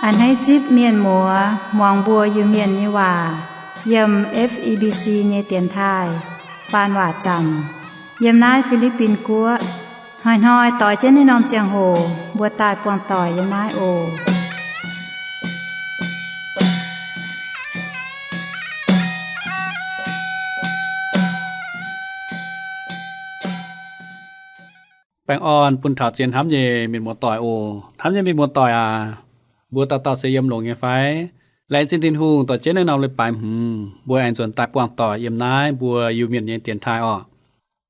A'hneiv zipv mienh muoz muangx mbuo Iu-Mienh nyei waac yiem F E B C nyei dienx taaih faan waac zaamc yiem naaiv Fi^li^bin Guoqv. Hnoi-hnoi doix jienv naaiv norm ziangh hoc mbuo daaih buangh doic yiem naaiv oc. Baengh orn bun taux zien hnamv nyei mienh muoz-doic oc. Hnamv nyei mienh muoz-doic aac, mbuo dauh dauh se yiem longx nyei fai? Laengz zingh Tin-Hungh, dorh jienv naaiv norm leiz-baaix hmz mbuo aengx nzuonx daaih buangh doic yiem naaiv mbuo Iu-Mienh nyei dienx taaih orqc.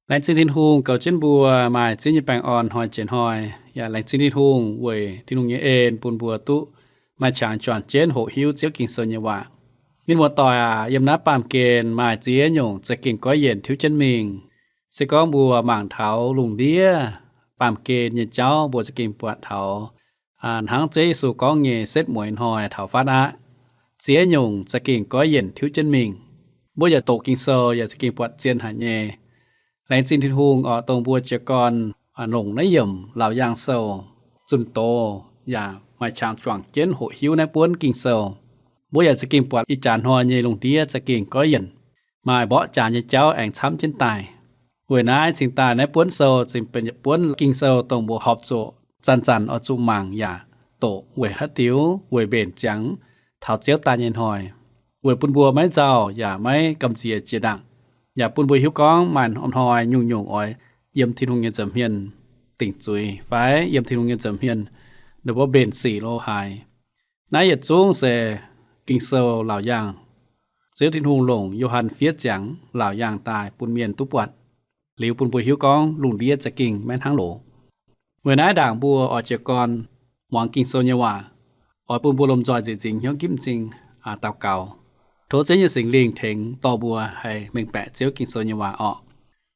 Laengz zingh Tin-Hungh goux jienv mbuo maaih ziex nyei baengh orn hnoi jiex hnoi. Yaac laengz zingh Tin-Hungh weic Tin-Hungh nyei en bun mbuo duqv maaih qangx juangc jienv hoqc hiuv Ziouv Ging-Sou nyei waac. Mienh muoz-doic aac, yiem naaiv baamh gen maaih ziex nyungc za'gengh goiv yienc tiuv jienv mingh. Se gorngv mbuo mangc taux lungh ndiev baamh gen nyei jauv, mbuo za'gengh buatc taux hnangv Ziouv Yesu gorngv nyei setv mueiz hnoi taux fatv aqv. Ziex nyungc za'gengh goiv yienc tiuv jienv mingh. Mbuo yaac doqc Ging-Sou yaac za'gengh buatc zien haic nyei. Laengz zingh Tin-Hungh oc, dongh mbuo jiez gorn longc naaiv yiemc Laauc Yaangh Sou zunh doz yaac maaih qangx juangc jienv hoqc hiuv naaiv buonv Ging-Sou. Mbuo yaac za'gengh buatc ih jaax hnoi nyei lungh ndiev za'gengh goiv yienc, maaih mborqv jaax nyei jauv aengx camv jienv daaih. Weic naaiv cingx daaih naaiv buonv sou za'gengh benx yietc buonv Ging-Sou dongh mbuo horpc zuqc zanc-zanc oix zuqc mangc yaac doqc weic haaix diuc, weic mbenc ziangx taux Ziouv daaih nyei hnoi, weic bun mbuo maiv nzauh yaac maiv gamh nziex jiex ndaangc, yaac bun mbuo hiuv gorngv maaih hnoi nyungc-nyungc oix yiem Tin-Hungh nyei nza'hmien dingc zuiz fai yiem Tin-Hungh nyei nza'hmien ninh mbuo mbenc sic lo haaix. Naaiv yietc zungv se Ging-Sou Laauc Yaangh, Ziouv Tin-Hungh longc Yo^han fiev ziangx Laauc Yaangh daaih bun mienh duqv buatc, liuz bun mbuo hiuv gorngv lungh ndiev za'gengh maiv hnangv loz. Weic naaiv ndaangc mbuo oix jiez gorn muangx Ging-Sou nyei waac, oix bun mbuo lomh nzoih nzieqc nzingx hnyouv gipv m'zing daux gaux, tov Ziouv nyei Singx Lingh tengx dorh mbuo haih mengh baeqc Ziouv Ging-Sou nyei waac orqc.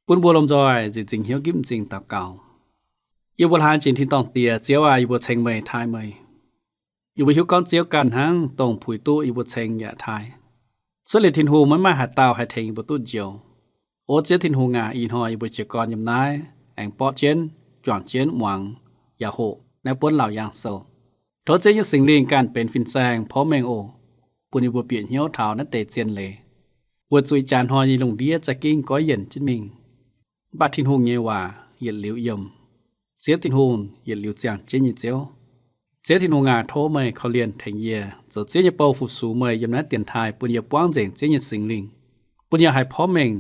Bun mbuo lomh nzoih nzieqc nzingx hnyouv gipv m'zing daux gaux. Yie mbuo hlaang jiex tin-dorngh Diex, Ziouv aac, yie mbuo ceng meih, taaih meih. Yie mbuo hiuv gorngv Ziouv ganh hnangv dongh puix duqv yie mbuo ceng yaac taaih. Cuotv liuz Tin-Hungh maiv maaih haaix dauh haih tengx yie mbuo duqv njoux. O Ziouv Tin-Hungh aac, ih hnoi yie mbuo jiez gorn yiem naaiv aengx borqv jienv, juangc jienv muangx yaac hoqc naaiv buonv Laauc Yaangh Sou. Tov Ziouv nyei Singx Lingh ganh benx fin-saeng porv mengh oc, bun yie mbuo bieqc hnyouv taux naaiv deix zien leiz, weic zuqc ih jaax hnoi nyei lungh ndiev za'gengh goiv yienc jienv mingh. Mv baac Tin-Hungh nyei waac yietc liuz yiem, Ziouv Tin-Hungh yietc liuz ziangh jienv nyei Ziouv. Ziouv Tin-Hungh aac, tov meih korv-lienh tengx yie zoux Ziouv nyei bou fu-sux meih yiem naaiv dienx taaih, bun yie buangv nzengc Ziouv nyei Singx Lingh, bun yie haih porv mengh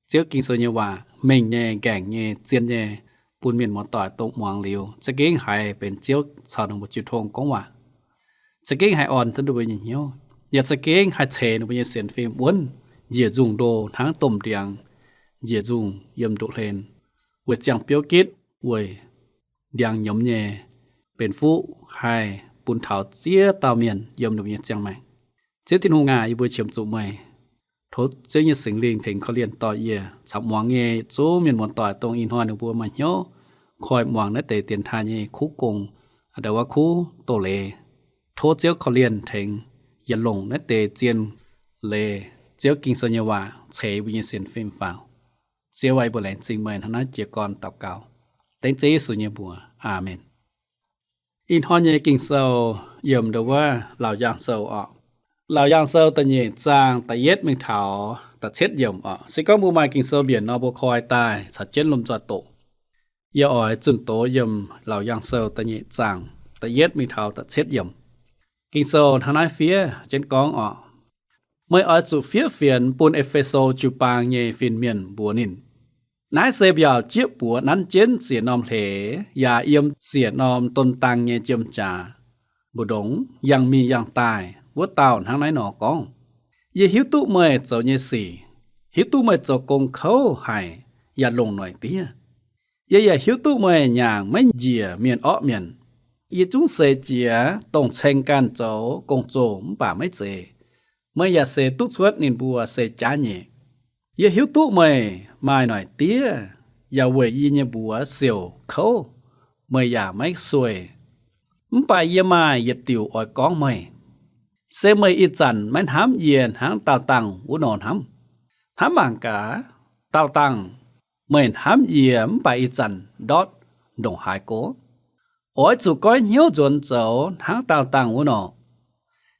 Ziouv Ging-Sou nyei waac mengh nyei, ngaengc nyei, zien nyei, bun mienh muoz-doic dongh muangx liuz za'gengh haiz benx Ziouv caux ninh mbuo jiu tong gorngv waac, za'gengh haih orn duqv ninh mbuo nyei hnyouv, yaac za'gengh haih ceix ninh mbuo nyei sienx fim wuonv njiec nzungh ndo hnangv domh ndiangx njiec nzungh yiem ndoqv hlen, weic ziangh biouv gitv, weic ndiangx nyiemz nyei, benx fuqv haih bun taux ziex dauh mienh yiem ninh mbuo nyei ziangh maengc. Ziouv Tin-Hungh aac, yie mbuo qiemx zuqc meih. Tov Ziouv nyei Singx Lingh tengx korv-lienh dorh yie caux muangx nyei yietc zungv mienh muoz-doic, dongh ih hnoi ninh mbuo maaih hnyouv koi muangx naaiv deix dienx taaih nyei kuv gong, ndau wuov kuv doz-leiz. Tov Ziouv korv-lienh tengx yaac longc naaiv deix zien leiz, Ziouv Ging-Sou nyei waac ceix mbuo nyei sienx fim faaux. Ziouv aac, yie mbuo laengz zingh meih hnangv naaiv jiez gorn daux gaux, dengv Ziouv Yesu nyei mbuox. Aamen. Ih hnoi nyei Ging-Sou yiem ndau wuov Laauc Yaangh Sou orqc. Laauc Yaangh Sou da'nyeic zaang da'yietv mingh taux da'cietv yiemc orqc. Se gorngv mbuo maaih Ging-Sou mbienc nor, mbuo koi daaih caux jienv lomh nzoih doqc. Yie oix zunh doz yiem Laauc Yaangh Sou da'nyeic zaang da'yietv mingh taux da'cietv yiemc. Ging-Sou hnangv naaiv fiev jienv gorngv orqc: Meih oix zuqc fiev fienx bun E^fe^so jiu-baang nyei fin-mienh mbuox ninh, naaiv se mbiaauc jieqv buoz nanv jienv ziec norm hleix yaac yiem ziec norm don dang nyei jiem-jaax mbu'ndongx yangh mingh yangh daaih wuov dauh hnangv naaiv nor gorngv. Yie hiuv duqv meih zoux nyei sic, hiuv duqv meih zoux gong kouv haic yaac longc noic diev. Yie yaac hiuv duqv meih nyaangc maiv njiec mienh orqv mienh. Yie zungv seix jiex dongh ceng ganh zoux gong-zoh mv baac maiv zeiz. Meih yaac seix duqv cuotv ninh mbuo se jaav nyeic. Yie hiuv duqv meih maaih noic diev, yaac weic yie nyei mbuox siouc kouv, meih yaac maiv sueih. Mv baac yie maaih yietc diuc oix gorngv meih, se meih ih zanc maiv hnamv yie hnangv daauh dangh wuov nor hnamv. Hnamv mangc gaax, daauh dangh meih hnamv yie mv baac ih zanc ndortv ndongc haaix go? oix zuqc goiv hnyouv nzuonx zoux hnangv daauh dangh wuov nor.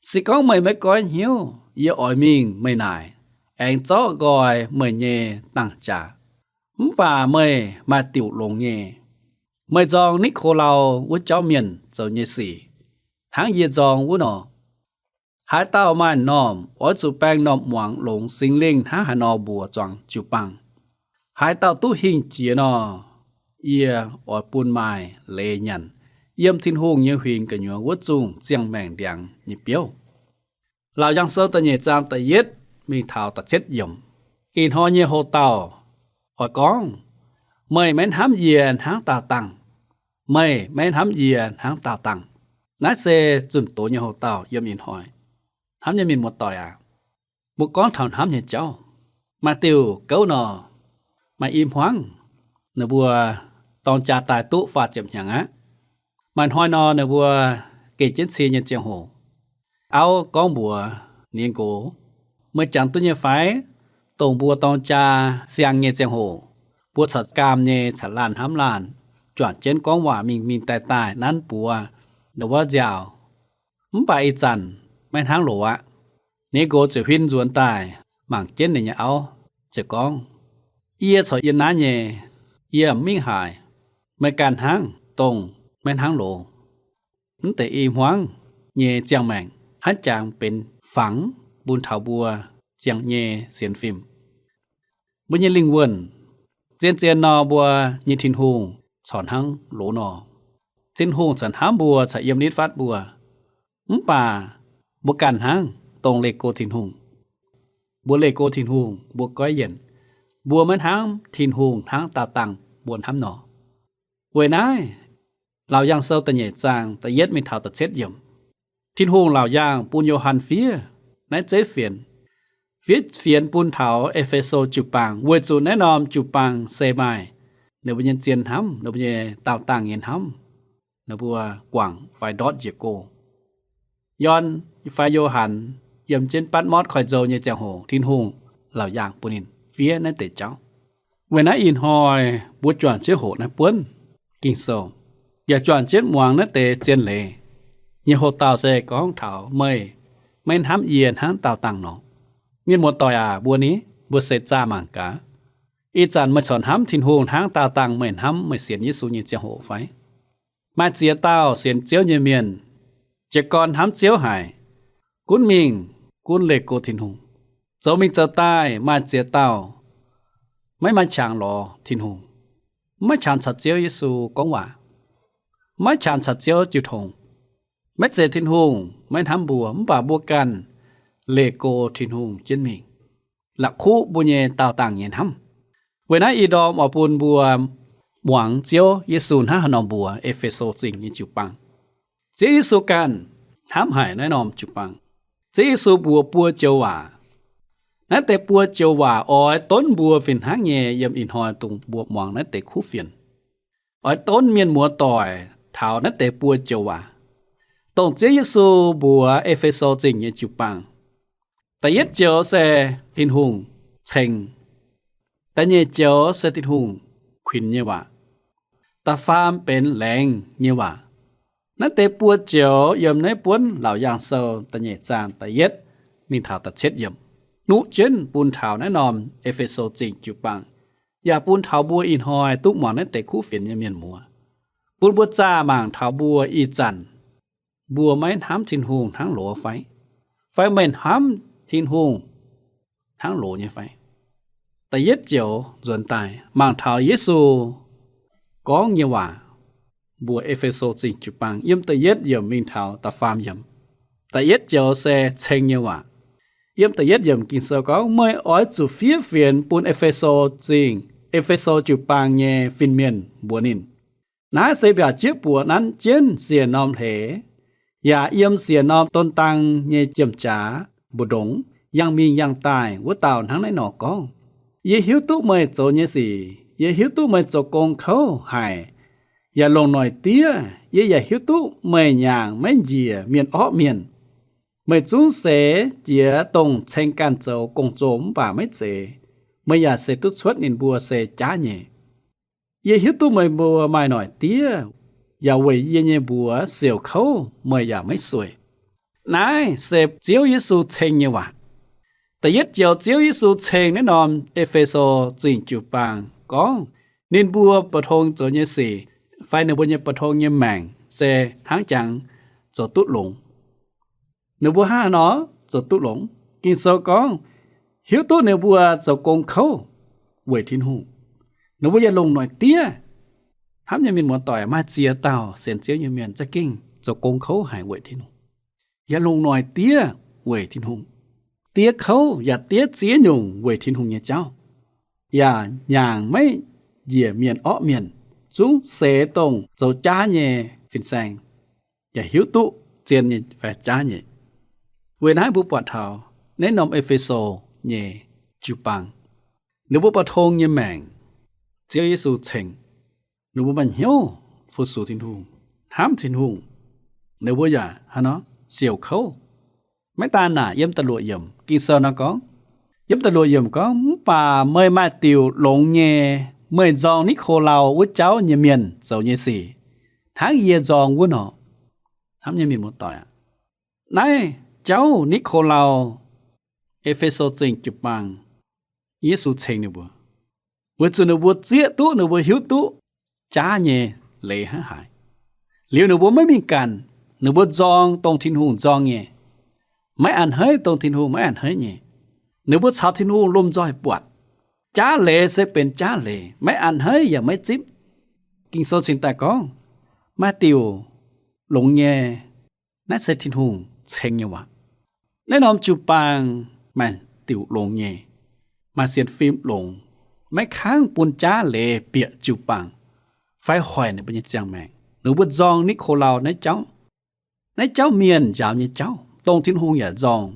Se gorngv meih maiv goiv hnyouv, yie oix mingh meih naaic, aengx zorqv nqoi meih nyei dangh jaax. Mv baac meih maaih diuc longx nyei. Meih nzorng Ni^ko^lau wuov jauv mienh zoux nyei sic, hnangv yie nzorng wuov nor. Haaix dauh maaih m'normh, oix zuqc baeng m'normh muangx longx Singx Lingh hnangv haaix nor mbuox zuangx jiu-baang. Haaix dauh duqv hingh jiex nor, yie oix bun maaih leiz nyanc yiem Tin-Hungh nyei huingx gu'nyuoz wuov zungh ziangh maengc ndiangx nyei biouv. Laauc Yaangh Sou da'nyeic zaang da'yietv mingh taux da'cietv yiemc. Ih hnoi nyei houx-dauh oix gorngv, meih maiv hnamv yie hnangv daauh dangh. Meih maiv hnamv yie hnangv daauh dangh. Naaiv se zunh doz nyei houx-dauh yiem ih hnoi. Hnamv nyei mienh muoz-doic aac, mbuo gorngv taux hnamv nyei jauv, maaih diuh gouv nor, maaih i hmuangv, ninh mbuo dorng jaa daaih duqv faah ziepc hnyangx aqv. Maaih hnoi nor, ninh mbuo geh jienv cie nyei ziangh hoc, auv gorngv mbuox nie nqox, meih jangx duqv nyei fai? Dongh mbuo dorng jaa siang nyei ziangh hoc, mbuo caux gaam nyei caux laanh hnamv laanh, juangc jienv gorngv waac mingh mingh daaih daaih nanv buoz, ndongc wuov nziaaux. Mv baac ih zanc maiv hnangv loz aqv. Nie nqox ziouc huin nzuonx daaih mangc jienv ninh nyei auv, ziouc gorngv, yie corc yie naaiv nyei, yie mv mingh haaix. Meih ganh hnangv, dongh maiv hnangv loz. Mv deix i hmuangv nyei ziangh maengc hnangv jangx benx fangx bun taux mbuo ziangh nyei sienx fim. Mbuo nyei lingh wuonh, zien-zien nor mbuo nyei Tin-Hungh corc hnangv loz nor. Tin-Hungh corc hnamv mbuo, corc yiem nitv fatv mbuo. Mv baac mbuo ganh hnangv dongh leih go Tin-Hungh. Mbuo leih go Tin-Hungh, mbuo goiv yienc. Mbuo maiv hnamv Tin-Hungh hnangv daauh dangh mbuo hnamv nor. Weic naaiv, Laauc Yaangh Sou da'nyeic zaang da'yietv mingh taux da'cietv yiemc, Tin-Hungh laauc yaangh bun Yo^han fiev naaiv zeiv fienx. Fiev fienx bun taux E^fe^so jiu-baang weic zuqc naaiv norm jiu-baang se maaih ninh mbuo nyei zien hnamv, ninh mbuo nyei daauh dangh nyei hnamv, ninh mbuo guangc fai ndortv njiec go. Yorn fai Yo^han yiem jienv Baatv Mortv Koiv-Nzou nyei ziangh hoc, Tin-Hungh laauc yaangh bun ninh fiev naaiv deix jauv. Weic naaiv ih hnoi mbuo juangc jienv hoqc naaiv buonv Ging-Sou, yaac juangc jienv muangx naaiv deix zien leiz nyei hoc-dauh se gorngv taux meih maiv hnamv yie hnangv daauh dangh nor. Mienh muoz-doic aac, mbuo ni, mbuo seix zaah mangc gaax. Ih zanc meih corc hnamv Tin-Hungh hnangv daauh dangh meih hnamv meih sienx Yesu nyei ziangh hoc fai? Maaih ziex dauh sienx Ziouv nyei mienh, jiez gorn hnamv Ziouv haic, gunv mingh gunv leih go Tin-Hungh. Zoux mingh zoux daaih maaih ziex dauh maiv maaih qangx lorz Tin-Hungh, maiv maaih qangx caux Ziouv Yesu gorngv waac, maiv maaih qangx caux Ziouv jiu tong, maiv zeiz Tin-Hungh maiv hnamv mbuo, mv baac mbuo ganh leih go Tin-Hungh jienv mingh, la'kuqv mbuo nyei daauh dangh nyei hnamv. Weic naaiv ih ndorm oix bun mbuo muangx Ziouv Yesu hnangv haaix nor mbuox E^fe^so Zingh nyei jiu-baang. Ziouv Yesu ganh hnamv haic naaiv norm jiu-baang. Ziouv Yesu mbuox buo joux waac. Naaiv deix buo joux waac oix donv mbuo fih hnangv nyei yiem ih hnoi dongh mbuo muangx naaiv deix kuv fienx. Oix donv mienh muoz-doic taux naaiv deix buo joux waac, dongh Ziouv Yesu mbuox E^fe^so Zingh nyei jiu-baang. Da'yietv joux se Tin-Hungh ceng. Da'nyeic joux se Tin-Hungh kuinx nyei waac. Da'faam benx laengz nyei waac. Naaiv deix buo joux yiem naaiv buonv Laauc Yaangh Sou da'nyeic zaang da'yietv mingh taux da'cietv yiemc, nuqv jienv bun taux naaiv norm E^fe^so Zingh jiu-baang, yaac bun taux mbuo ih hnoi duqv muangx naaiv deix kuv fienx nyei mienh muoz, bun mbuo zaah mangc taux mbuo ih zanc mbuo maiv hnamv Tin-Hungh hnangv loz fai? Fai meih hnamv Tin-Hungh hnangv loz nyei fai? Da'yietv joux nzuonx daaih mangc taux Yesu gorngv nyei waac mbuox E^fe^so Zingh jiu-baang yiem da'yietv yiemc mingh taux da'faam yiemc. Da'yietv joux se ceng nyei waac. Yiem da'yietv yiemc Ging-Sou gorngv, meih oix zuqc fiev fienx bun E^fe^so Zingh, E^fe^so jiu-baang nyei fin-mienh mbuox ninh, naaiv se mbiaauc jieqv buoz nanv jienv siec norm hleix, yaac yiem siec norm don dang nyei jiem-jaax mbu'ndongx yangh mingh yangh daaih wuov dauh hnangv naaiv nor gorngv, yie hiuv duqv meih zoux nyei sic, yie hiuv duqv meih zoux gong kouv haic, yaac longc noic diev. Yie yaac hiuv duqv meih nyaangc maiv njiec mienh orqv mienh. Meih zungv seix jiex dongh ceng ganh zoux gong-zoh mv baac maiv zeiz. Meih yaac seix duqv cuotv ninh mbuo se jaav nyei. Yie hiuv duqv meih mbuo maaih noic diev. yaac weic yie nyei mbuox siouc kouv, meih yaac maiv sueih. Naaiv se Ziouv Yesu ceng nyei waac. Da'yietv joux Ziouv Yesu ceng naaiv norm E^fe^so Zingh jiu-baang gorngv ninh mbuo buatc tong zoux nyei sic, fai ninh mbuo nyei buatc tong nyei maengc se hnangv jangx zoux duqv longx. Ninh mbuo hnangv haaix nor zoux duqv longx? Ging-Sou gorngv, hiuv duqv ninh mbuo zoux gong kouv weic Tin-Hungh. Ninh mbuo yaac longc noic diev. Hnamv nyei mienh muoz-doic, maaih ziex dauh sienx Ziouv nyei mienh za'gengh zoux gong kouv haic weic Tin-Hungh, yaac longc noic diev weic Tin-Hungh. Diev kouv yaac diev ziex nyungc weic Tin-Hungh nyei jauv, yaac nyaangc maiv njiec mienh orqv mienh, zungv seix dongh zoux jaav nyei fin-saeng, yaac hiuv duqv zien nyei fai jaav nyei. Weic naaiv mbuo buatc taux naaiv norm E^fe^so nyei jiu-baang, ninh mbuo buatc tong nyei maengc, Ziouv Yesu ceng, ninh mbuo maaih hnyouv fu-sux Tin-Hungh, hnamv Tin-Hungh, ninh mbuo yaac hnangv nor siouc kouv. Maiv daan naaic, yiem da'luoqc yiemc Ging-Sou nor gorngv, yiem da'luoqc yiemc gorngv, mv baac meih maaih diuc longx nyei, meih nzorng Nikolauj wuov jauv nyei mienh zoux nyei sic, hnangv yie nzorng wuov nor. Hnamv nyei mienh muoz-doic aac, naaiv jauv Nikolauj, E^fe^so Zingh jiu-baang, Yesu ceng ninh mbuo weic zuqc ninh mbuo zieqv duqv, ninh mbuo hiuv duqv jaav nyei leiz hnangv haaix. Liuz ninh mbuo maiv mingh ganh, ninh mbuo nzorng dongh Tin-Hungh nzorng nyei, maiv a'hneiv dongh Tin-Hungh maiv a'hneiv nyei. Ninh mbuo caux Tin-Hungh lomh nzoih buatc. Jaav leiz se benx jaav leiz, maiv a'hneiv yaac maiv zipv. Ging-Sou cingx daaih gorngv, maaih diuc longx nyei, naaiv se Tin-Hungh ceng nyei waac. Naaiv norm jiu-baang maaih diuc longx nyei, maaih sienx fim longx, maiv kangv bun jaav leiz bieqc jiu-baang fai hoic ninh mbuo nyei ziangh maengc. Ninh mbuo nzorng Nikolauj naaiv jauv. Naaiv jauv mienh njaaux nyei jauv, dongh Tin-Hungh yaac nzorng.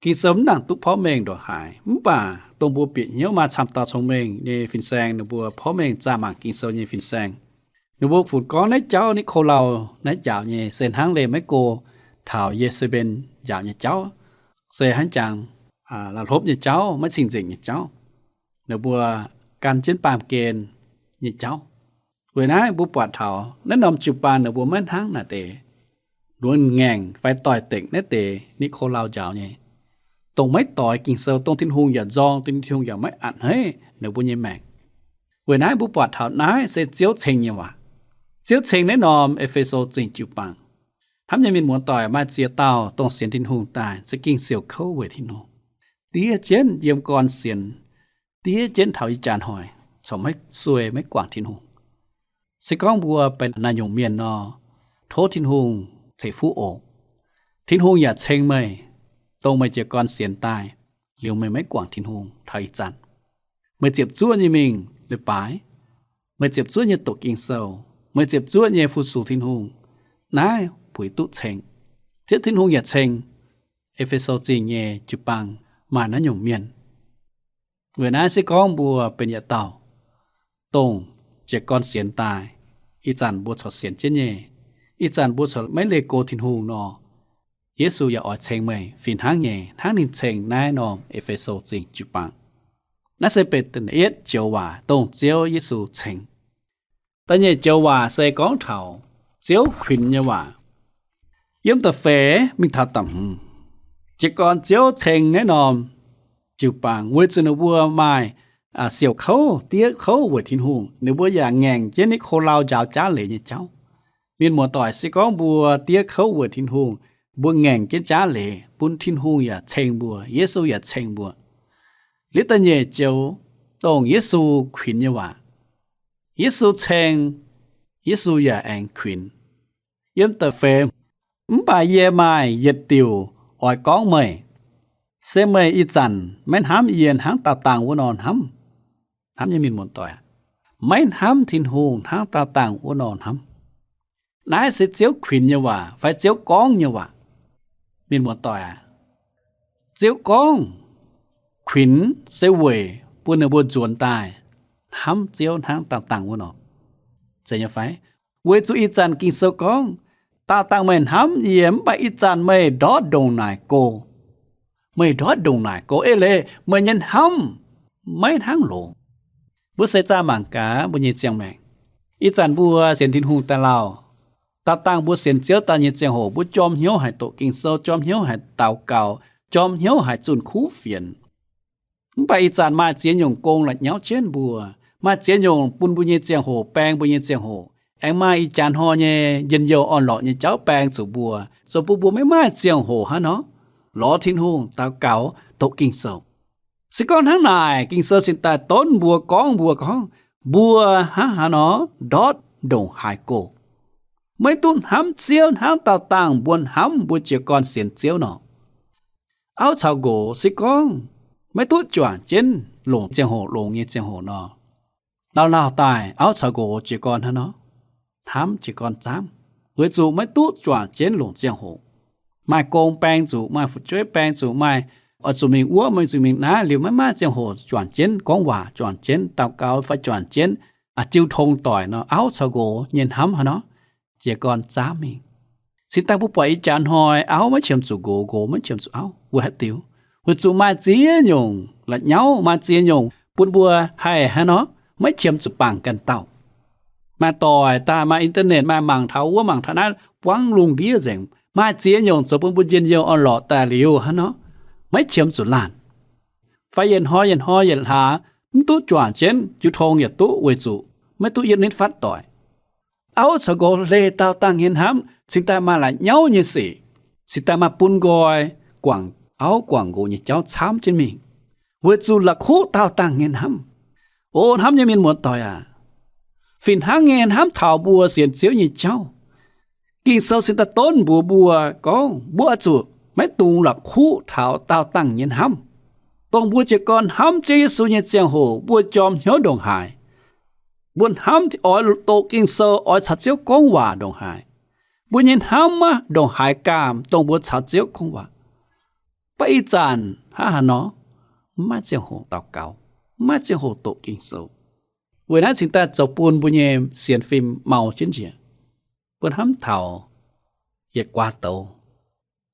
Ging-Sou mv nangc duqv porv mengh ndongc haaix, mv baac dongh mbuo bieqc hnyouv maaih camv dauh cong-mengh nyei fin-saeng, ninh mbuo porv mengh zaah mangc Ging-Sou nyei fin-saeng, ninh mbuo funx gorngv naaiv jauv Nikolauj naaiv njaaux nyei se hnangv leih maiv go taux Ye^se^mben njaaux nyei jauv, se hnangv jangx la'hlopv nyei jauv, maiv cing-nzengc nyei jauv, ninh mbuo gan jienv baamh gen nyei jauv. Weic naaiv mbuo buatc taux naaiv norm jiu-baang ninh mbuo maiv hnangv naaic deix luonx ngaengc fai doix-dekc naaiv deix Nikolauj njaaux nyei, dongh maiv doix Ging-Sou, dongh Tin-Hungh yaac nzorng, dongh Tin-Hungh yaac maiv a'hneiv ninh mbuo nyei maengc. Weic naaiv mbuo buatc taux naaiv se Ziouv ceng nyei waac. Ziouv ceng naaiv norm E^fe^so Zingh jiu-baang. Hnamv nyei mienh muoz-doic, maaih ziex dauh dongh sienx Tin-Hungh daaih za'gengh siouc kouv weic Tin-Hungh, diev jienv yiem gorn sienx, diev jienv taux ih jaax hnoi corc maiv sueih maiv guangc Tin-Hungh. Se gorngv mbuo benx naaiv nyungc mienh nor, tov Tin-Hungh ceix fuqv oc. Tin-Hungh yaac ceng meih, dongh meih jiez gorn sienx daaih, liuz meih maiv guangc Tin-Hungh taux ih zanc. Meih ziepc zuoqv nyei mingh leiz-baaix, meih ziepc zuoqv nyei doqc Ging-Sou, meih ziepc zuoqv nyei fu-sux Tin-Hungh, naaiv puix duqv ceng. Ziouv Tin-Hungh yaac ceng. E^fe^so Zingh nyei jiu-baang maaih naaiv nyungc mienh. Weic naaiv se gorngv mbuo benx yietc dauh dongh jiez gorn sienx daaih, ih zanc mbuo corc sienx jienv nyei, ih zanc mbuo corc maiv leih go Tin-Hungh nor, Yesu yaac oix ceng meih fih hnangv nyei, hnangv ninh ceng naaiv norm E^fe^so Zingh jiu-baang. Naaiv se benx da'yietv joux waac dongh Ziouv Yesu ceng. Da'nyeic joux waac se gorngv taux Ziouv kuinx nyei waac. Yiem da'feix mingh taux da'hmz, jiez gorn Ziouv ceng naaiv norm jiu-baang weic zuqc ninh mbuo maaih siouc kouv, diev kouv weic Tin-Hungh. Ninh mbuo yaac ngaengc jienv Nikolauj njaaux jaav leiz nyei jauv. Mienh muoz-doic, se gorngv mbuo diev kouv weic Tin-Hungh, mbuo ngaengc jienv jaav leiz, bun Tin-Hungh yaac ceng mbuo, Yesu yaac ceng mbuo. Liuz da'nyeic joux dongh Yesu kuinx nyei waac. Yesu ceng, Yesu yaac aengx kuinx. Yiem da'feix, mv baac yie maaih yietc diuc oix gorngv meih, se meih ih zanc maiv hnamv yie hnangv daauh dangh wuov nor hnamv. Hnamv nyei mienh muoz-doic, maiv hnamv Tin-Hungh hnangv daauh dangh wuov nor hnamv. Naaiv se Ziouv kuinx nyei waac fai Ziouv gorngv nyei waac. Mienh muoz-doic aac, Ziouv gorngv kuinx se weic bun ninh mbuo nzuonx daaih hnamv Ziouv hnangv daauh dangh wuov nor. Zeiz nyei fai? Weic zuqc ih zanc Ging-Sou gorngv, daauh dangh meih hnamv yie, mv baac ih zanc meih ndortv ndongc naaic go. Meih ndortv ndongc naaic go eix leiz meih nyei hnamv maiv hnangv loz. Mbuo se zaah mangc gaax mbuo nyei ziangh maengc. Ih zanc mbuo sienx Tin-Hungh daaih lauh, daauh dangh mbuo sienx Ziouv daaih nyei ziangh hoc, mbuo jorm hnyouv haic doqc Ging-Sou, jorm hnyouv haic daux gaux, jorm hnyouv haic zunh kuv fienx. Mv baac ih zanc maaih ziex nyungc gong la'nyauv jienv mbuo, maaih ziex nyungc bun mbuo nyei ziangh hoc, baeng mbuo nyei ziangh hoc, aengx maaih ih jaax hnoi nyei njien-youh orn-lorqc nyei jauv baeng zuqc mbuo, zoux bun mbuo maiv maaih ziangh hoc hnangv nor lorz Tin-Hungh daux gaux doqc Ging-Sou. Se gorngv hnangv naaic, Ging-Sou cingx daaih donv mbuo, gorngv mbuo gorngv, mbuo hnangv haaix nor ndortv ndongc haaix go, maiv duqv hnamv Ziouv hnangv daauh dangh mbuo hnamv mbuo jiez gorn sienx Ziouv nor. Auv caux nqox se gorngv maiv duqv juangc jienv longc ziangh hoc, longc nyei ziangh hoc nor, lauh lauh daaih auv caux nqox jiez gorn hnangv nor, hnamv jiez gorn zaamv, weic zuqc maiv duqv juangc jienv longc ziangh hoc. Maaih gong baeng zuqc, maaih fu'jueiv baeng zuqc, maaih oix zuqc mingh wuov, maaih zuqc mingh naaiv liuz, maiv maaih ziangh hoc juangc jienv gorngv waac, juangc jienv daux gaux fai juangc jienv jiu tong doic nor, auv caux nqox nyei hnamv hnangv nor, jiez gorn zaamv mingh. Cingx daaih mbuo buatc ih jaax hnoi auv maiv qiemx zuqc nqox, nqox maiv qiemx zuqc auv, weic haaix diuc? Weic zuqc maaih ziex nyungc la'nyauv, maaih ziex nyungc bun mbuo haih hnangv nor maiv qiemx zuqc bangc ganh dauh. Maaih doic daaih, maaih internet, maaih mangc taux wuov mangc taux naaiv, buangv lungh ndiev nzengc. Maaih ziex nyungc zoux bun mbuo njien-youh orn-lorqc daaih liuz hnangv nor maiv qiemx zuqc laanh. Fai yietc hnoi yietc hnoi yietc hlaax mv duqv juangc jienv jiu tong yietc duqv weic zuqc maiv duqv yietv nitv fatv doic. Auv caux nqox leih daauh dangh nyei hnamv cingx daaih maaih la'nyauv nyei sic, cingx daaih maaih bun nqoi guangc auv guangc nqox nyei jauv camv jienv mingh, weic zuqc la'kuqv daauh dangh nyei hnamv. O hnamv nyei mienh muoz-doic aac, fih hnangv nyei hnamv taux mbuo sienx Ziouv nyei jauv, Ging-Sou cingx daaih donv mbuox mbuo gorngv mbuo oix zuqc maiv dungx la'kuqv taux daauh dangh nyei hnamv. Dongh mbuo jiez gorn hnamv Ziouv Yesu nyei ziangh hoc, mbuo jorm hnyouv ndongc haaix, mbuo hnamv oix doqc Ging-Sou, oix caux Ziouv gorngv waac ndongc haaix, mbuo nyei hnamv maiv ndongc haaix gaamh dongh mbuo caux Ziouv gorngv waac. Mv baac ih zanc hnangv haaix nor, mv maaih ziangh hoc daux gaux, mv maaih ziangh hoc doqc Ging-Sou. Weic naaiv cingx daaih zoux bun mbuo nyei sienx fim mau jienv njiec. Mbuo hnamv taux yietc guaax douz,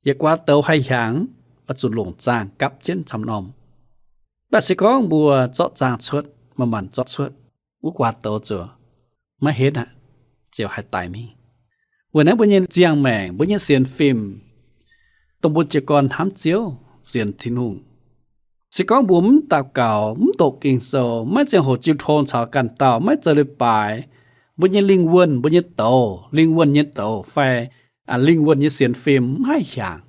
yietc guaax douz haih hiaangx, oix zuqc longc zaangh gapv jienv camv norm. Mv baac se gorngv mbuo zorqv zaangh cuotv, manc-manc zorqv cuotv, wuov guaax douz ziouc maiv henv aqv, ziouc haih daic mingh. Weic naaiv mbuo nyei ziangh maengc, mbuo nyei sienx fim, dongh mbuo jiez gorn hnamv Ziouv, sienx Tin-Hungh, se gorngv mbuo mv daux gaux, mv doqc Ging-Sou, maiv ziangh hoc jiu tong caux ganh dauh, maiv zoux leiz-baaix, mbuo nyei lingh wuonh, mbuo nyei douz, lingh wuonh nyei douz fai lingh wuonh nyei sienx fim mv haih hiaangx,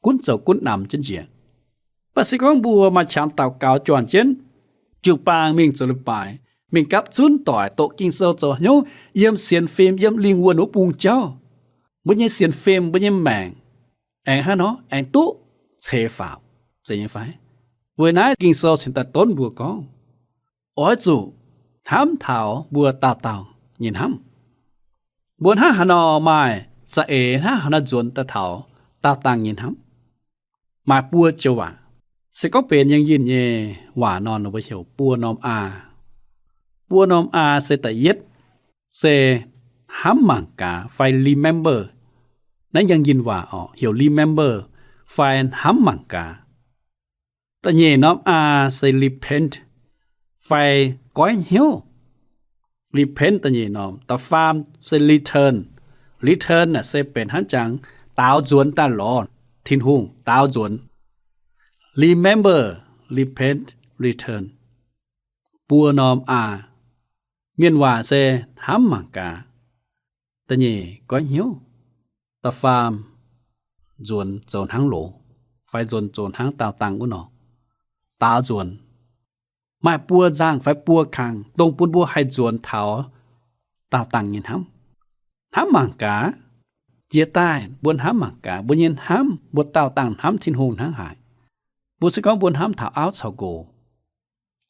gunv zoux gunv namx jienv njiec. Mv baac se gorngv mbuo maaih qangx daux gaux juangc jienv jiu-baang mingh zoux leiz-baaix, mingh gapv zunv doic, doqc Ging-Sou, zoux hnyouv yiem sienx fim, yiem lingh wuonh wuov bung jauv, mbuo nyei sienx fim, mbuo nyei maengc aengx hnangv nor aengx duqv ceix faaux, zeiz nyei fai? Weic naaiv Ging-Sou cingx daaih donv mbuo gorngv, oix zuqc hnamv taux mbuo dauh dauh nyei hnamv. Mbuo hnangv haaix nor maaih za'eix, hnangv haaix nor nzuonx daaih taux daauh dangh nyei hnamv? Maaih buo joux waac. Se gorngv benx Yangh Yinh nyei waac nor, ninh mbuo heuc buo norm aa. Buo norm aa se da'yietv se hnamv mangc gaax fai remember. Naaiv Yangh Yinh waac orqc, heuc remember fai hnamv mangc gaax. Da'nyeic norm aa se repent fai goiv hnyouv. Repent da'nyeic norm. Da'faam se return. Return naaic se benx hnangv jangx daaux nzuonx daaih lorz Tin-Hungh, daaux nzuonx. Remember, repent, return. Buo norm aa. Mienh waac se hnamv mangc gaax. Da'nyeic goiv hnyouv. Da'faam nzuonx zoux hnangv loz, fai nzuonx zoux hnangv daauh dangh wuov nor, daaux nzuonx. Maaih buo nzangh fai buo kang dongh bun mbuo haih nzuonx taux daauh dangh nyei hnamv. Hnamv mangc gaax. Jiex daaih mbuo hnamv mangc gaax, mbuo nyei hnamv, mbuo daauh dangh hnamv Tin-Hungh hnangv haaix. Mbuo se gorngv mbuo hnamv taux auv caux nqox,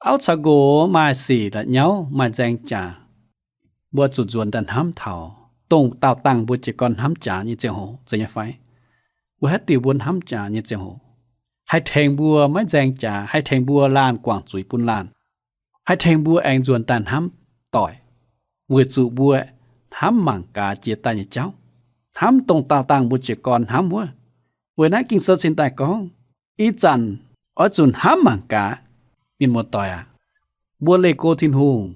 auv caux nqox maaih sic la'nyauv, maaih nzaeng jaax, mbuo zuqc nzuonx daaih hnamv taux dongh daauh dangh mbuo jiez gorn hnamv jaax nyei ziangh hoc, zeiz nyei fai? Weic haaix diuc mbuo hnamv jaax nyei ziangh hoc haih tengx mbuo maiv nzaeng jaax, haih tengx mbuo laanh guangc zuiz bun laanh, haih tengx mbuo aengx nzuonx daaih hnamv doic? Weic zuqc mbuo hnamv mangc gaax jiex daaih nyei jauv, hnamv dongh daauh dangh mbuo jiez gorn hnamv wuov. Weic naaiv Ging-Sou cingx daaih gorngv, ih zanc oix zuqc hnamv mangc gaax. Mienh muoz-doic aac, mbuo leih go Tin-Hungh,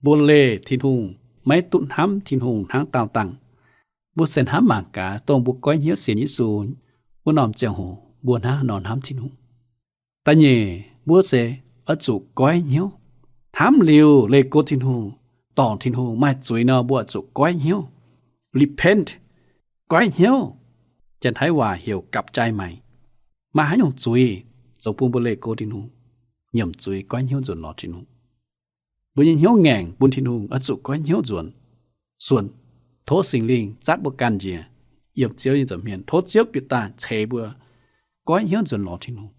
mbuo leih Tin-Hungh, maiv duqv hnamv Tin-Hungh hnangv daauh dangh. Mbuo se hnamv mangc gaax, dongh mbuo goiv hnyouv sienx Yesu wuov norm ziangh hoc, mbuo hnangv haaix nor hnamv Tin-Hungh. Da'nyeic, mbuo se oix zuqc goiv hnyouv. Hnamv liuz leih go Tin-Hungh, dorngc Tin-Hungh, maaih zuiz nor mbuo oix zuqc goiv hnyouv. Repent, goiv hnyouv. Janx-Taiv waac heuc กลับใจใหม่. Maaih haaix nyungc zuiz zoux bun mbuo leih go Tin-Hungh, nyiemc zuiz goiv hnyouv nzuonx lorz Tin-Hungh. Mbuo nyei hnyouv ngaengc bun Tin-Hungh oix zuqc goiv hnyouv nzuonx. Suonc, tov Singx Lingh zatv mbuo ganh njiec yiem Ziouv nyei nza'hmien, tov Ziouv bieqc daaih ceix mbuo goiv hnyouv nzuonx lorz Tin-Hungh.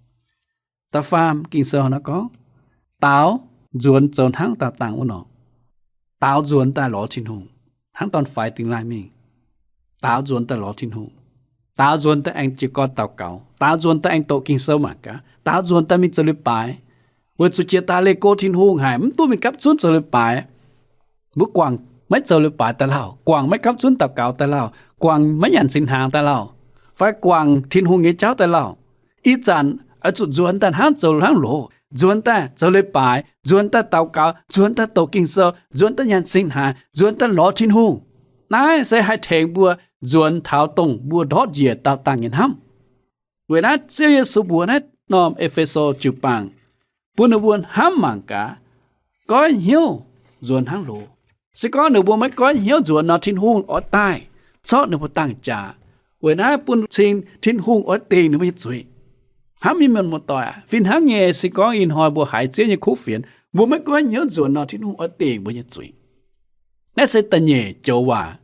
Da'faam, Ging-Sou nor gorngv, daaux nzuonx zoux hnangv daauh dangh wuov nor. Daaux nzuonx daaih lorz Tin-Hungh, hnangv dorn-faix dingx laaih mingh. Daaux nzuonx daaih lorz Tin-Hungh. Daaux nzuonx daaih aengx jiez gorn daux gaux. Daaux nzuonx daaih aengx doqc Ging-Sou mangc gaax. Daaux nzuonx daaih mingh zoux leiz-baaix. Weic zuqc jiex daaih leih go Tin-Hungh haic, mv duqv mingh gapv zunv zoux leiz-baaix. Mbuo guangc maiv zoux leiz-baaix daaih lauh, guangc maiv gapv zunv daux gaux daaih lauh, guangc maiv nyanc singx hnaangx daaih lauh, fai guangc Tin-Hungh nyei jauv daaih lauh. Ih zanc oix zuqc nzuonx daaih hnangv zoux hnangv loz, nzuonx daaih zoux leiz-baaix, nzuonx daaih daux gaux, nzuonx daaih doqc Ging-Sou, nzuonx daaih nyanc singx hnaangx, nzuonx daaih lorz Tin-Hungh. Naaiv se haih tengx mbuo nzuonx taux dongh mbuo ndortv njiec daauh dangh nyei hnamv. Weic naaiv Ziouv Yesu mbuox naaiv norm E^fe^so jiu-baang, bun ninh mbuo hnamv mangc gaax, goiv hnyouv nzuonx hnangv loz. Se gorngv ninh mbuo maiv goiv hnyouv nzuonx nor, Tin-Hungh oix daaih zorqv ninh mbuo dangh jaax. Weic naaiv bun cing Tin-Hungh oix dingc ninh mbuo nyei zuiz. Hnamv nyei mienh muoz-doic aac, fih hnangv nyei se gorngv ih hnoi mbuo haiz Ziouv nyei kuv fienx, mbuo maiv goiv hnyouv nzuonx nor, Tin-Hungh oix dingc mbuo nyei zuiz. Naaiv se da'nyeic joux waac,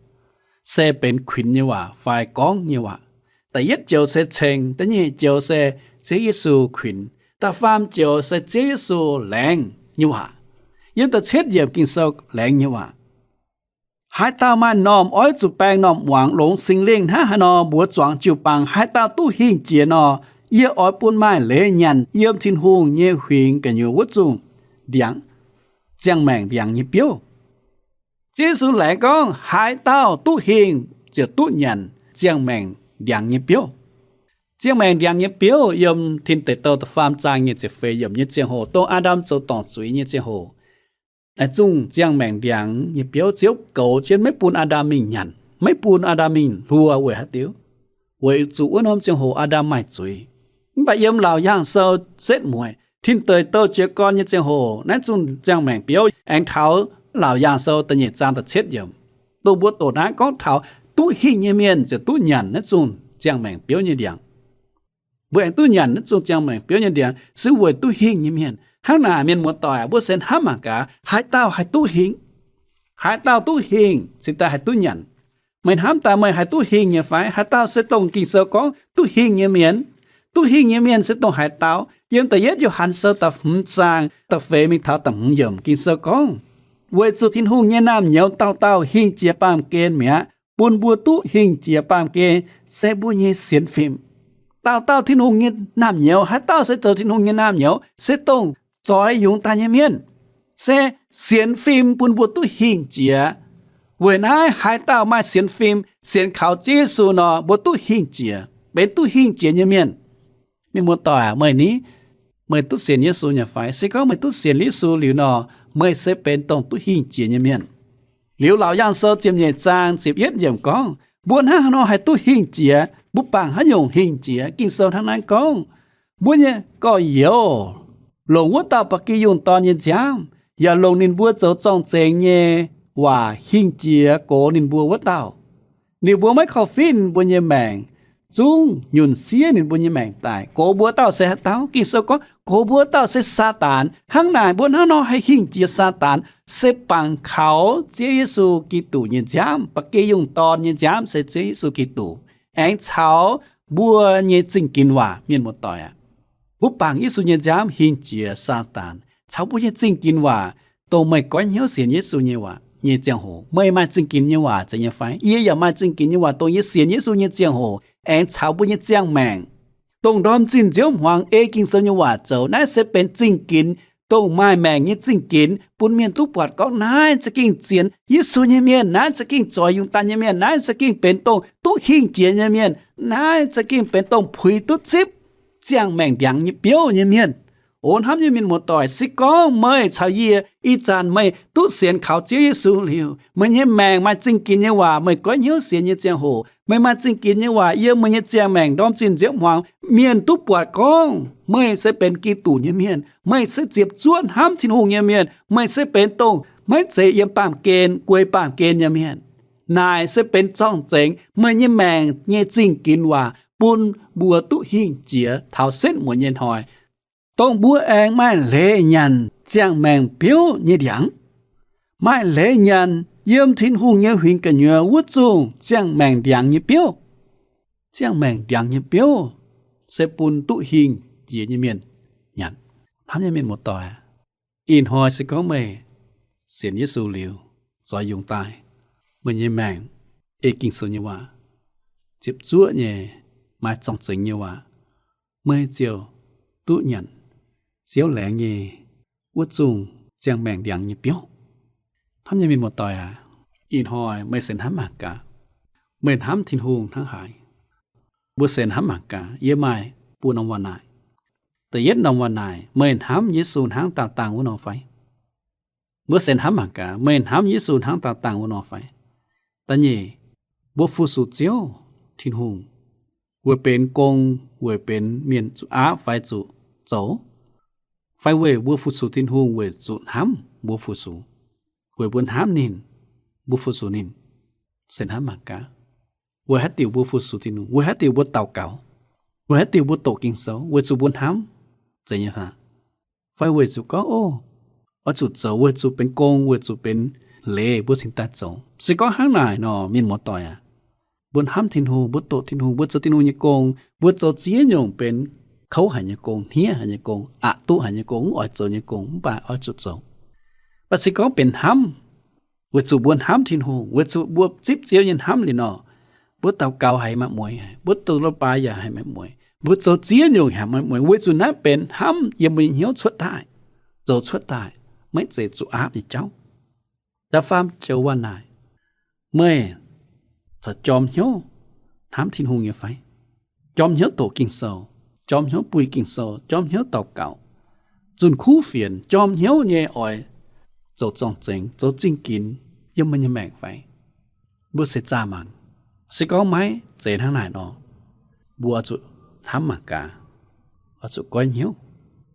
se benx kuinx nyei waac fai gorngv nyei waac. Da'yietv joux se ceng, da'nyeic joux se Ziouv Yesu kuinx, da'faam joux se Ziouv Yesu laengz nyei waac. Yiem da'cietv yiemc Ging-Sou laengz nyei waac. Haaix dauh maaih m'normh oix zuqc baeng m'normh muangx longx Singx Lingh hnangv haaix nor mbuox zuangx jiu-baang, haaix dauh duqv hingh jiex nor, yie oix bun maaih leiz nyanc yiem Tin-Hungh nyei huingx gu'nyuoz wuov zungh ndiangx, ziangh maengc ndiangx nyei biouv. Ziouv Yesu laengz gorngv, haaix dauh duqv hingh ziouc duqv nyanc ziangh maengc ndiangx nyei biouv. Ziangh maengc ndiangx nyei biouv yiem Tin Deic Douh da'faam zaang nyic ziepc feix yiemc nyei ziangh hoc, dongh Aa^ndam zoux dorngc zuiz nyei ziangh hoc, naaiv zungh ziangh maengc ndiangx nyei biouv Ziouv goux jienv maiv bun Aa^ndam mingh nyanc, maiv bun Aa^ndam mingh hluo weic haaix diuc? Weic zuqc wuov norm ziangh hoc Aa^ndam maaih zuiz. Mv baac yiem Laauc Yaangh Sou setv mueiz, Tin Deic Douh jiez gorn nyei ziangh hoc, naaiv zungh ziangh maengc biouv aengx taux Laauc Yaangh Sou da'nyeic zaang da'cietv yiemc, dongh mbuo doqc naaiv gorngv taux duqv hingh nyei mienh ziouc duqv nyanc naaiv zungh ziangh maengc biouv nyei ndiangx. Mbuo aengx duqv nyanc naaiv zungh ziangh maengc biouv nyei ndiangx se weic duqv hingh nyei mienh. Hnangv naaic, mienh muoz-doic aac, mbuo se hnamv mangc gaax, haaix dauh haih duqv hingh? Haaix dauh duqv hingh cingx daaih haih duqv nyanc? Meih hnamv daaih meih haih duqv hingh nyei fai? Haaix dauh se dongh Ging-Sou gorngv duqv hingh nyei mienh? Duqv hingh nyei mienh se dongh haaix dauh? Yiem da'yietv Yo^han Sou da'hmz zaang da'feix mingh taux da'hmz yiemc Ging-Sou gorngv, weic zuqc Tin-Hungh nyei naamh nyouz dauh dauh hingh jiex baamh gen mi'aqv. Bun mbuo duqv hingh jiex baamh gen se mbuo nyei sienx fim. Dauh dauh Tin-Hungh nyei naamh nyouz, haaix dauh se zoux Tin-Hungh nyei naamh nyouz? Se dongh zoix yungz daaih nyei mienh, se sienx fim bun mbuo duqv hingh jiex. Weic naaiv haaix dauh maaih sienx fim, sienx kaux Ziouv Yesu nor, mbuo duqv hingh jiex, benx duqv hingh jiex nyei mienh. Mienh muoz-doic aac, meih ni, meih duqv sienx Yesu nyei fai? Se gorngv meih duqv sienx Yesu liuz nor, meih se benx dongh duqv hingh jiex nyei mienh. Liuz Laauc Yaangh Sou ziepc nyeic zaang ziepc yietv yiemc gorngv, mbuo hnangv haaix nor haih duqv hingh jiex? Mbuo bangc haaix nyungc hingh jiex? Ging-Sou hnangv naaiv gorngv, mbuo nyei gorx-youz longc wuov dauh ba'gi yungh dorn nyei nziaamv, yaac longc ninh mbuo zoux zorng-zengx nyei waac hingh jiex gox ninh mbuo wuov dauh. Ninh mbuo maiv korv-finv ninh mbuo nyei maengc, zungv nyunc siev ninh mbuo nyei maengc daic. Gox mbuo dauh se haaix dauh? Ging-Sou gorngv, gox mbuo dauh se Saadaan. Hnangv naaic, mbuo hnangv nor haih hingh jiex Saadaan? Se bangc kaux Ziouv Yesu Giduc nyei nziaamv. Ba'gi yungh dorn nyei nziaamv se Ziouv Yesu Giduc, aengx caux mbuo nyei zingh ginx waac. Mienh muoz-doic aac, mbuo bangc Yesu nyei nziaamv hingh jiex Saadaan caux mbuo nyei zingh ginx waac. Dongh meih goiv hnyouv sienx Yesu nyei waac nyei ziangh hoc, meih maaih zingh ginx nyei waac zeiz nyei fai? Yie yaac maaih zingh ginx nyei waac. Dongh yie sienx Yesu nyei ziangh hoc, aengx caux mbuo nyei ziangh maengc dongh ndorm zinh nziouv hmuangx ei Ging-Sou nyei waac zoux. Naaiv se benx zingh ginx, dongh maaih maengc nyei zingh ginx, bun mienh duqv buatc gorngv naaiv za'gengh sienx Yesu nyei mienh, naaiv za'gengh zoix yungz daaih nyei mienh, naaiv za'gengh benx dongh duqv hingh jiex nyei mienh, naaiv za'gengh benx dongh puix duqv zipv ziangh maengc ndiangx nyei biouv nyei mienh. O hnamv nyei mienh muoz-doic, se gorngv meih caux yie ih zanc meih duqv sienx kaux Ziouv Yesu liuz, meih nyei maengc maaih zingh ginx nyei waac, meih goiv hnyouv sienx nyei ziangh hoc, meih maaih zingh ginx nyei waac yiem meih nyei ziangh maengc ndorm zinh nziouv hmuangx, mienh duqv buatc gorngv meih se benx Giduc nyei mienh, meih se ziepc zuoqv hnamv Tin-Hungh nyei mienh, meih se benx dongh maiv zeiz yiem baamh gen, guei baamh gen nyei mienh. Naaic se benx zorng-zengx meih nyei maengc nyei zingh ginx waac bun mbuo duqv hingh jiex taux setv muonz nyei hnoi, dongh mbuo aengx maaih leiz nyanc ziangh maengc biouv nyei ndiangx, maaih leiz nyanc yiem Tin-Hungh nyei huingx gu'nyuoz wuov zungh ziangh maengc ndiangx nyei biouv. Ziangh maengc ndiangx nyei biouv se bun duqv hingh jiex nyei mienh nyanc. Hnamv nyei mienh muoz-doic, ih hnoi se gorngv meih sienx Yesu liuz, zoix yungz daaih, meih nyei maengc ei Ging-Sou nyei waac, ziepc zuoqv nyei, maaih zorng-zengx nyei waac, meih ziouc duqv nyanc Ziouv laengz nyei wuov zungh ziangh maengc ndiangx nyei biouv. Hnamv nyei mienh muoz-doic aac, ih hnoi meih se hnamv mangc gaax, meih hnamv Tin-Hungh hnangv haaix? Mbuo se hnamv mangc gaax, yie maaih buo norm waac-naaic. Da'yietv norm waac-naaic, meih hnamv Yesu hnangv daauh dangh wuov nor fai? Mbuo se hnamv mangc gaax, meih hnamv Yesu hnangv daauh dangh wuov nor fai? Da'nyeic, mbuo fu-sux Ziouv Tin-Hungh weic benx gong, weic benx mienh zuqc aapv fai zuqc zoux? Fai weic mbuo fu-sux Tin-Hungh weic zuqc hnamv mbuo fu-sux, weic mbuo hnamv ninh, mbuo fu-sux ninh? Se hnamv mangc gaax, weic haaix diuc mbuo fu-sux Tin-Hungh? Weic haaix diuc mbuo daux gaux? Weic haaix diuc mbuo doqc Ging-Sou? Weic zuqc mbuo hnamv, zeiz nyei fai? Fai weic zuqc gorngv, o, oix zuqc zoux weic zuqc benx gong, weic zuqc benx leiz mbuo cingx daaih zoux? Se gorngv hnangv naaic nor, mienh muoz-doic aac, mbuo hnamv Tin-Hungh, mbuo doqc Tin-Hungh, mbuo zoux Tin-Hungh nyei gong, mbuo zoux ziex nyungc benx kouv haic nyei gong, hniev haic nyei gong, aqc duqv haic nyei gong, mv oix zoux nyei gong, mv baac oix zuqc zoux. Mv baac se gorngv benx hnamv, weic zuqc mbuo hnamv Tin-Hungh, weic zuqc mbuo zipv Ziouv nyei hnamv liuz nor, mbuo daux gaux haiz maaih mueiz, mbuo doqc lo baaix yaac haiz maaih mueiz, mbuo zoux ziex nyungc haiz maaih mueiz, weic zuqc naaiv benx hnamv yiem mbuo nyei hnyouv cuotv daaih, zoux cuotv daaih, maiv zeiz zuqc aapv nyei jauv. Da'faam joux waac-naaic, meih corc jorm hnyouv hnamv Tin-Hungh nyei fai? Jorm hnyouv doqc Ging-Sou, jorm hnyouv buih Ging-Sou, jorm hnyouv daux gaux, zunh kuv fienx, jorm hnyouv nyei oix zoux zorng-zengx, zoux zingh ginx yiem meih nyei maengc fai? Mbuo se zaah mangc. Se gorngv maiv zeiz hnangv naaic nor, mbuo oix zuqc hnamv mangc gaax, oix zuqc goiv hnyouv,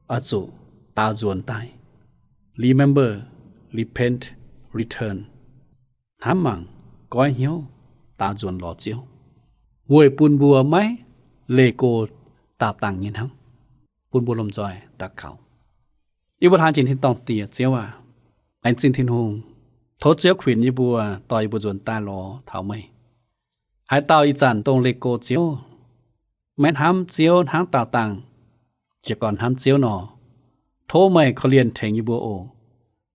oix zuqc daaux nzuonx daaih. Remember, repent, return. Hnamv mangc, goiv hnyouv, daaux nzuonx lorz Ziouv, weic bun mbuo maiv leih go daauh dangh nyei hnamv. Bun mbuo lomh nzoih daux gaux. Yie mbuo hlaang jiex tin-dorngh Diex, Ziouv aac, laengz zingh Tin-Hungh. Tov Ziouv kuinx yie mbuo, dorh yie mbuo nzuonx daaih lorz taux meih. Haaix dauh ih zanc dongh leih go Ziouv, maiv hnamv Ziouv hnangv daauh dangh jiez gorn hnamv Ziouv nor, tov meih korv-lienh tengx yie mbuo oc.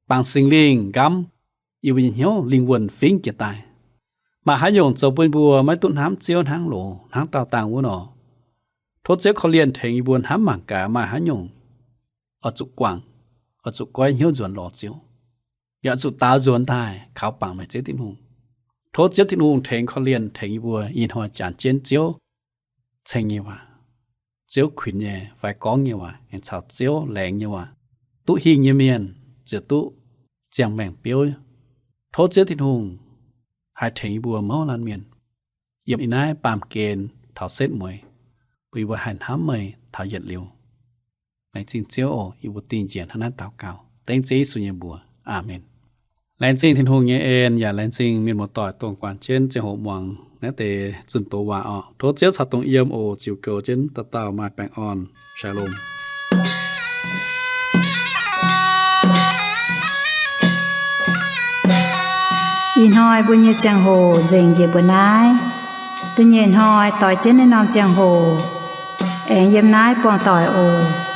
Bangc Singx Lingh nqamv yie mbuo nyei hnyouv, lingh wuonh fingv jiez daaih. Maaih haaix nyungc zoux bun mbuo maiv duqv hnamv Ziouv hnangv loz, hnangv daauh dangh wuov nor, tov Ziouv korv-lienh tengx yie mbuo hnamv mangc gaax maaih haaix nyungc oix zuqc guangc, oix zuqc goiv hnyouv nzuonx lorz Ziouv, yaac oix zuqc daaux nzuonx daaih kaux bangc meih Ziouv Tin-Hungh. Tov Ziouv Tin-Hungh tengx korv-lienh tengx yie mbuo ih hnoi janx jienv Ziouv ceng nyei waac, Ziouv kuinx nyei fai gorngv nyei waac, aengx caux Ziouv laengz nyei waac, duqv hingh nyei mienh ziouc duqv ziangh maengc biouv. Tov Ziouv Tin-Hungh haih tengx yie mbuo mouz laanh mienh yiem ih naaiv baamh gen taux setv mueiz, bun yie mbuo haih hnamv meih taux yietc liuz. Laengz zingh Ziouv oc. Yie mbuo dingh njiec hnangv naaiv daux gaux dengv Ziouv Yesu nyei mbuox. Aamen. Laengz zingh Tin-Hungh nyei en, yaac laengz zingh mienh muoz-doic dongh guangc jienv ziangh hoc muangx naaiv deix zunh doz waac oc. Tov Ziouv caux dongh yiem oc. Ziux goux jienv dauh dauh maaih baengh orn. Shalom. Ih hnoi mbuo nyei ziangh hoc nzengc njiec mbuo naaiv. Da'nyeic hnoi doix jienv naaiv norm ziangh hoc aengx yiem naaiv buangh doic oc.